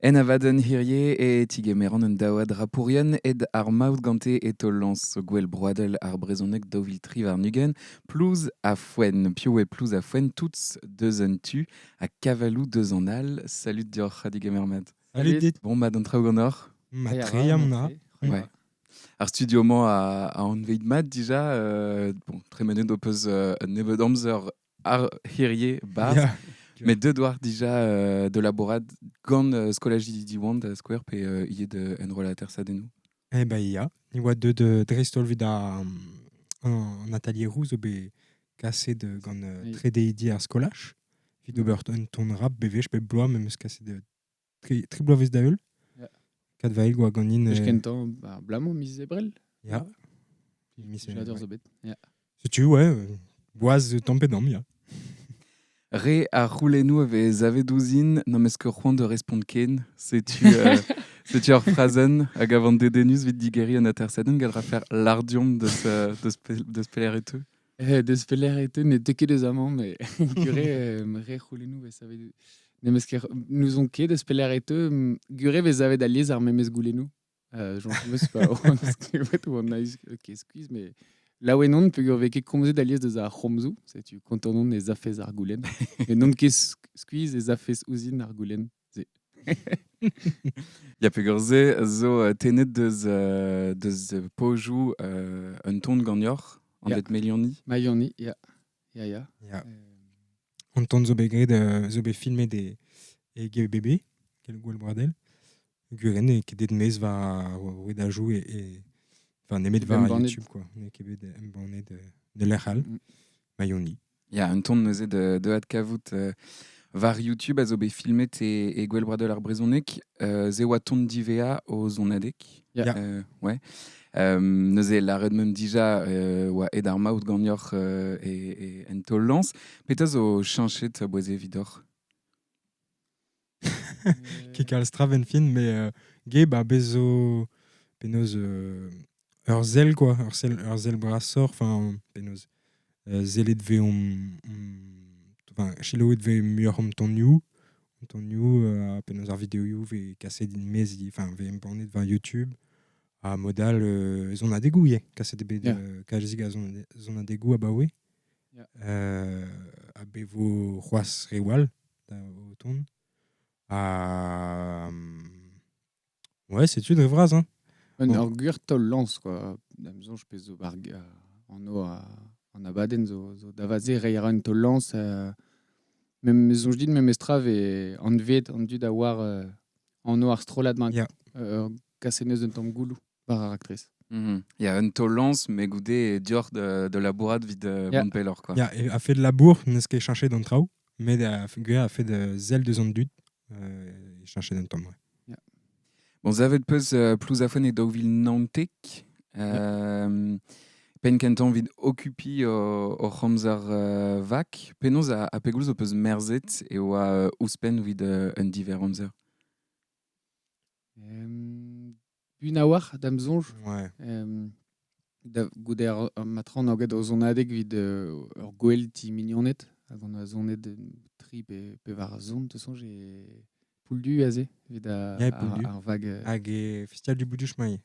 En abadenn hirie e tigemeran un daouad rapourien ed ar maout gante e taol-lañs Gouel Broadel ar Brezhoneg 2023, Plouz ha Foenn. Piv eo Plouz ha Foenn Touts deus un tu ha Kavalou deus an all. Salut deoc'h ha digemer mat. Salut dit. Bon, mat an traoù ganeoc'h? Mat-tre am na. Ouais. Ar studio-mañ a, a anveit mat dija. Bon, tremenet ho peus un nebeud amzer ar hirie barzh. Ya. Met deut oar dija de labourat gant skolaj Diwan da skouer pe ivez de enrollañ atersadennoù. Eh ben ya, ni oa deut dreist-holl evit an atelieroù zo bet kaset gant tredeidi ar skolaj evit ober un ton rap bewech bep bloaz memes kaset tri, tri bloavezh da heul. Ya. Kadvael oa ganin. Wech kentañ, ba, abalamour miz Ebrel. Ya. Miz J'adore zo bet. Ya. Setu, ouais, boaz tamm pe damm, ya. Re ar c'houlennoù a vez savet ouzhin n'am eus ket c'hoant da respont ken. Setu, setu ur frazenn hag a van dedennus evit digeriñ un atersadenn gall rafer lardiomp deus, deus, deus pelec'h e teu. Deus pelec'h e teu ne teu ket eus amañ, mais gure re c'houlennoù 'vez savet n'em eus ket n'ouzon ket deus pelec'h e teu gure 'vez savet alies ar memes goulennoù. J'en meus pa oan skrivet oan ket skuizh, mais laouen on peogwir 'vez ket komzet alies deus ar c'homzoù, setu kontant on ez afez ar goulenn. Mais n'on ket skuizh ez afez ouzhin ar goulenn. Se. Ya peogwir se zo tennet deus, deus pozioù un ton ganeoc'h, anvet Melioni. Melioni, ya. Ya, ya. Ya. An ton zo bet graet, zo bet filmet e, e GBB, kel Gwel Bradel. Gwir eo ket bet maez war rouedajoù e, e enfin nemet war YouTube quoi. N'eo ket bet embannet de lec'h all. Maioni. Ya, un ton neuze de, de adkavout war YouTube a zo bet filmet e, e Gwel Bradel ar brezhoneg. Ze oa ton divea o zonadeg. Ya. Ouais. Neuze lâret meump dija oa aet ar maout ganeoc'h e, e, en taol-lañs. Petra zo cheñchet a-bouez evidoc'h? Ket kalz tra 'benn fin, mais ge ba bez zo penaos ur sell quoi, ur sell brasoc'h, enfin penaos sellet 'vez omp enfin selaouet 'vez muioc'h an tonioù, an tonioù ha penaos ar videoioù 'vez kaset e-maez, enfin 'vez embannet war YouTube ha mod all sonadegoù ivez, kaset eo bet kalzik a sonadegoù abaoe. Ha bet 'vo c'hoazh reoù all da o tont. Ha ouais, setu dre vras hein. Un ur gwir taol-lañs quoi. Da'm soñj pezh zo war anv an abadenn zo, zo da vat-se reiñ a ra un taol-lañs. Mem soñj din memestra 'vez anvet an dud a oar anv ar strollad-mañ. Ya. Kaset 'neus un tamm gouloù war ar raktres. Ya, un taol-lañs, met goude dioc'h da, da labourat evit mont pelloc'h quoi. Ya, a-fet labour n'eus ket cheñchet an traoù, met a a-fet sell deus an dud e cheñchet un tamm. Ouais. Ya. Bon, savet peus Plouzafen e 2019. Penn kentañ evit okupiñ hoc'h amzer vak. Penaos ha, ha pegoulz ho peus merzet e oa ouzhpenn evit un diverr amzer? Un a-walc'h da'm soñj. Ouais. Da goude ar matran get o sonadeg evit ur gwel ti mignoned hag on a sonet tri pe pevar zon te soñj e Pouldu aze evit Ya, e Pouldu. ar vag. Hag e Festival du bout du chemin.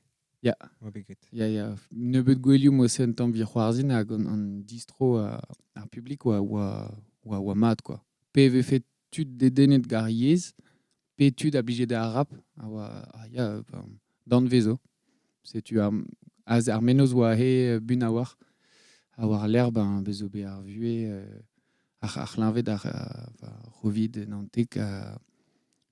Ya. Oa bet graet. Ya, ya. Nebeut gouelioù 'mo-se un tamm evit c'hoarzhin hag an distro ar publik oa, oa, oa, oa mat quoi. Pe e vefe tud dedennet gant ar yezh pe tud a blije d'ar rap a oa ah ya danvez zo. Setu ar aze ar mennozh oa he bun a-walc'h ha war-lerc'h ben bez zo bet ar vuhez ar ar c'hleñved ar Covid naontek ha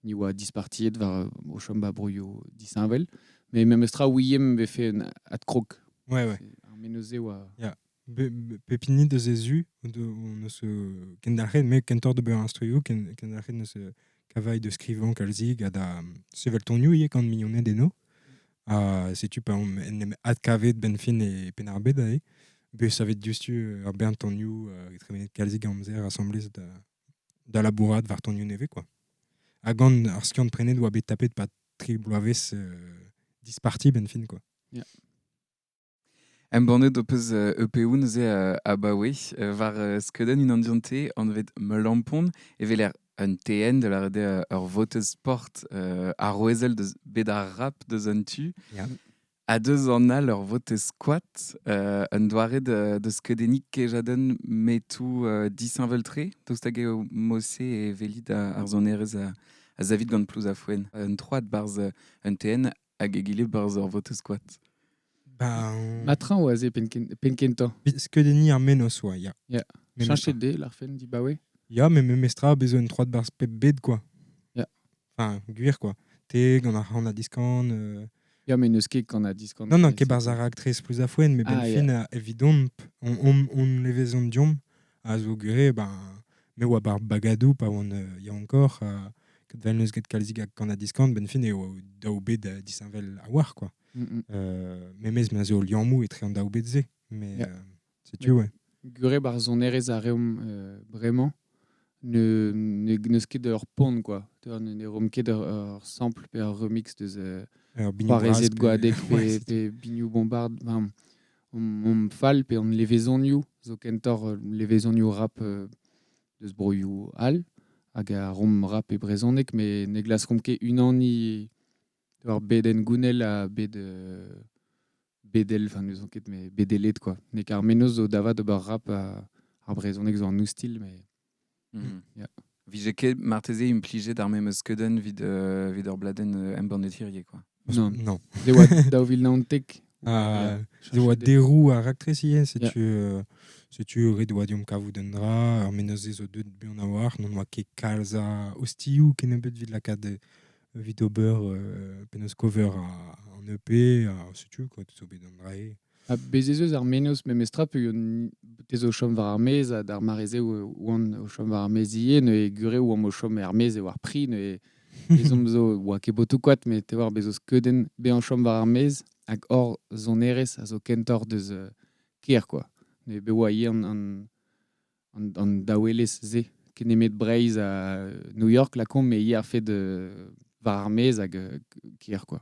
ni oa dispartiet war o chom ba broioù disheñvel. Mais memestra ouiemp vefe un adkrog. Ouais, ouais. Ar mennozh-se oa. Ya. Pep hini deus he zu hon eus kendalc'het, me kentoc'h d'ober instruioù, kendalc'het neus kavailh da skrivañ kalzik ha da sevel tonioù ivez gant mignoned eno. Ha setu pa omp en em adkavet 'benn fin e Penn-ar-Bed aze, bet savet diouzhtu ur bern tonioù tremenet kalzik amzer asambles da, da labourat war tonioù nevez quoi. Ha gant ar skiant-prenet oa bet tapet 'pad tri bloavezh disparti 'benn fin quoi. Yeah. Embannet ho peus EPO neuze abaoe war skeudenn unan dionte anvet Melampon e weler un TN de la rede ur votez sport arouezel deus bet ar rap deus un tu. Ya. Ha deus an all ur votez squat, un doare de skeudennig kejadenn metoù disheñvel-tre, daoust hag eo Mosse e velit ar sonerezh a zavit gant plouz ha foenn. Un troad barzh un TN hag egile barzh ur votez squat. Ben... Matrin oa se penn kentañ. Skeudenniñ ar mennozh oa, ya. Ya. Memestra. Cheñchet eo, l'arfen dibaoe. Ya, mais memestra bez zo un troad barzh pep bed, quoi. Ya. Enfin, gwir, quoi. Te, gant ar c'han ha diskan... Ya, met n'eus ket kan ha diskan. Non, non, ket barzh ar raktres plouz ha foenn, met Ah, ben ya. fin, evidomp, on levezon diomp, a zo gure, ben, me oa bar bagadoù pa oan yaouankoc'h, ket vel n'eus ket kalzik a kan ha diskan, ben fin eo daou bed disheñvel a-walc'h, quoi. Memes ma zo liammoù etre an daou bed-se, mais Ya. setu, ouais. Gure bar sonerezh a reomp bremañ, ne, ne, n'eus ket ur pont, quoi. Tu vois, ne reomp ket ur sample pe ur remix deus Ur biniou bras C'hoarezed Goadeg Ouais, pe, setu. pe Biniou Bombard, enfin, on fall pe on levezonioù, zo kentoc'h levezonioù rap deus broioù all, hag a rom rap e brezhoneg, met ne glaskomp ket unaniñ ur bedenn gounel ha bed bedel, enfin n'eus ket met bedelet, quoi. N'eo ket ar mennozh zo davat ober rap ar brezhoneg zo an oustilh, mais Ya. Vije ket marteze implijet ar memes skeudenn vid ur bladenn embannet hirie, quoi. Non. Non. Ze oa 2019. Ah, Ya, Ze oa cheñchet eo. deroù ar raktres ivez, Ya. setu ret oa deomp kavout un dra, ar mennozh zo deuet buan a-walc'h, n'on oa ket kalz a ostilhoù kennebeut evit lakaat evit ober penaos cover an EP, ha setu quoi, zo bet an dra-se. Ha bez ez eus ar mennozh memestra peogwir te zo o chom war ar maez ha d'ar mare-se oan o chom war ar maez ivez, neuze gure oamp o chom er maez eo ar pri, neuze ezhomm zo oa ket botoù koad, met te war bez zo skeudenn bezañ chom war ar maez hag hor sonerezh a zo kentoc'h deus kêr, quoi. Neuze bet oa ivez an daouelezh-se, ket nemet Breizh ha New York lakaomp, met ivez ar fed war ar maez hag kêr, quoi.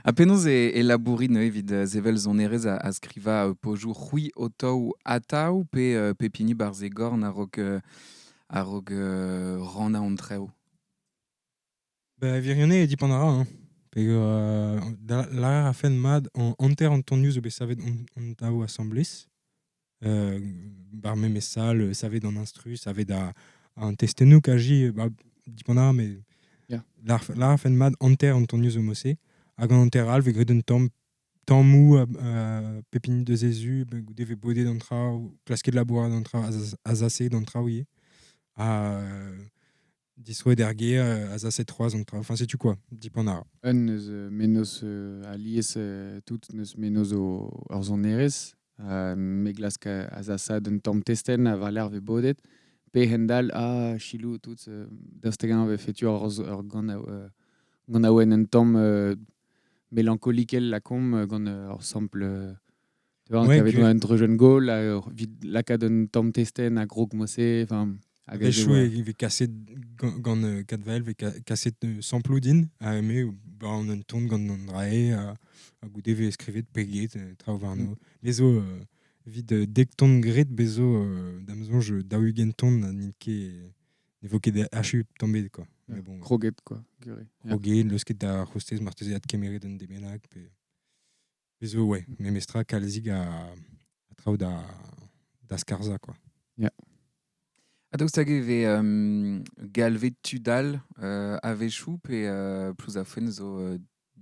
Ha penaos e labourit neuze evit sevel sonerezh a skrivañ pozioù c'hwi ho taou atav pe pep hini barzh e gorn a-raok rannañ an traoù? Ba, wirionez e dipant a ra, hein. Peogwir lâret a fen mat an hanter an tonioù zo bet savet on daou asambles. Bar memes sal, savet an instru, savet an testennoù kaji, ba, dipant a ra, mais Ya. lâret a fen mat hanter an tonioù zo mod-se. Hag an hanter all vez graet un tamm tammoù pep hini deus he zu, goude vez bodet an traoù, klasket labourat an traoù, azaset an traoù ivez. Ha distroet er gêr, azaset c'hoazh an traoù. Enfin, setu quoi, dipant a ra. Un eus mennozh alies tout neus mennozh ur sonerezh, me glask azasat un tamm testenn a war-lerc'h vez bodet, pe hend-all a chilou tout daoust hag-eñ vefe tu ur ganaouenn un tamm melankolikel lakaomp gant ur sample tu vois, Ouais, kavet gwir. oa un treujenn gaol evit lakaat un tamm testenn a grog mod-se, enfin hag aze Wechoù oa. e vez kaset gant Kadvael, vez kaset samploù din, ha me ba an un ton gant an drae, ha goude vez skrivet peget, traoù warno. Me zo evit dek ton graet, bez zo da'm soñj 40 ton ha n'int ket ne vo ket achu tamm ebet, quoi. Ya, Mais bon, kroget, quoi, gure. Ya. kroget, leusket da c'hostez marteze adkemeret un den bennak, pe bez zo, ouais, memestra kalzik a traoù da skarzhañ, quoi. Ya. Ha daoust hag e vez galvet tud all a-wechoù pe plouz ha foenn zo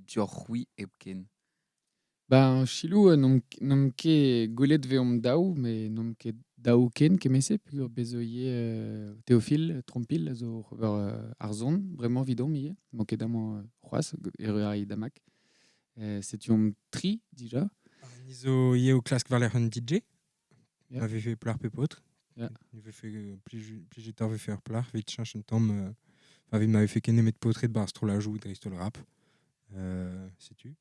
dioc'h c'hwi hepken? Ben, chilou, n'omp ket gwelet veomp daou, met n'omp ket daou ken kement-se, peogwir bez zo ivez Théophile Trompil a zo ober ar son, bremañ 'vidomp ivez, n'emañ ket amañ c'hoazh, erru ar damak. Setu omp tri dija. Ah, ni zo ivez o klask war-lerc'h un DJ, Ya. ma vefe plac'h pe paotr. Ya. Ni vefe plijetoc'h vefe ur plac'h evit cheñch un tamm, enfin, evit ma vefe ket nemet paotred barzh strollajoù dreist-holl rap. Setu.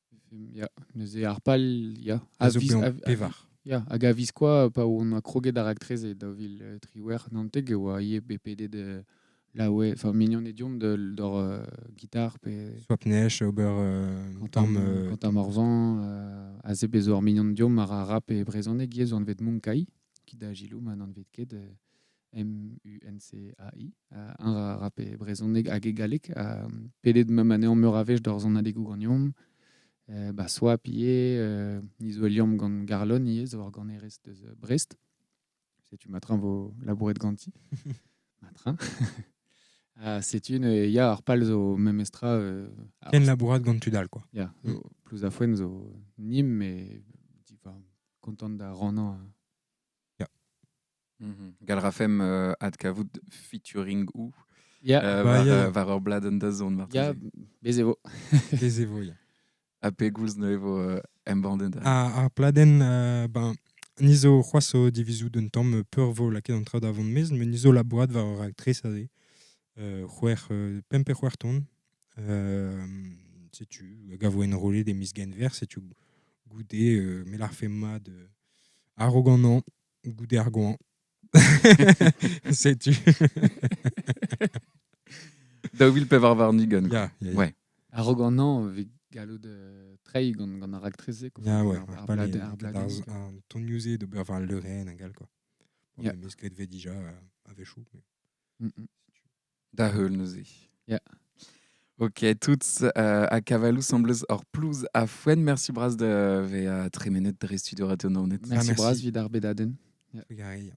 Ya, neuze ar pal, ya. A zo bezañ pevar. Ya, hag a viskoazh pa on a kroget ar raktres e 2018 e oa ivez bet pedet laoue, enfin mignon e diomp d'hor gitar pe Swapnech, ober tamm Quentin Morvan, aze bez zo ar mignon diomp ar rap e brezhoneg ivez zo anvet Munkai. Kit da Gilou, ma n'anvet ket, M-U-N-C-A-I, un ra rape brezhoneg hag e galleg, ha pedet meump anezhañ meur a wech d'hor sonadegoù ganeomp. Ba Swap ivez, ni zo e liamm gant Garlonn ivez, zo ur ganerez deus Brest. Setu matrin vo labouret ganti. Matrin. Ha setu ne, ya, ar pal zo memestra... Ken labourat gant tud all, quoi. Ya, zo plouz a foenn zo nim, mais kontant da rannañ. Ya. Gall rafemp adkavout featuring ou Ya. Bah, war, ya, ya. war ur bladenn da zont marteze. Ya, bez e vo. Bez e vo, ya. Ha pegoulz neuze vo embannet Ar pladenn, ben, ni zo c'hoazh o divizout un tamm peur vo lakaet an traoù da vont maez, met ni zo labourat war ur raktres aze. C'hwec'h, pemp pe c'hwec'h ton. Setu, hag a vo enrollet e miz Genver, setu goude me lârfe mat a-raok an hañv, goude ar goañv. Setu. 2024. Ya. Ouais. A-raok an hañv, evit gallout treiñ gant ar raktres-se. Quoi. Ya, ouais, Ar ar pal bladenn- eo ar lakaat bladenn, quoi. ar tonioù-se d'ober war al leurenn hag all, quoi. Bon, Ya. meus graet vez dija a-wechoù. Mais Da heul neuze. Ya. Ok, toutes a kavalou semblez hor plouz a foenn. Merci bras da vezañ tremenet dre studio Radio Naoned. Merci merci. bras evit ar bedadenn. Trugarez.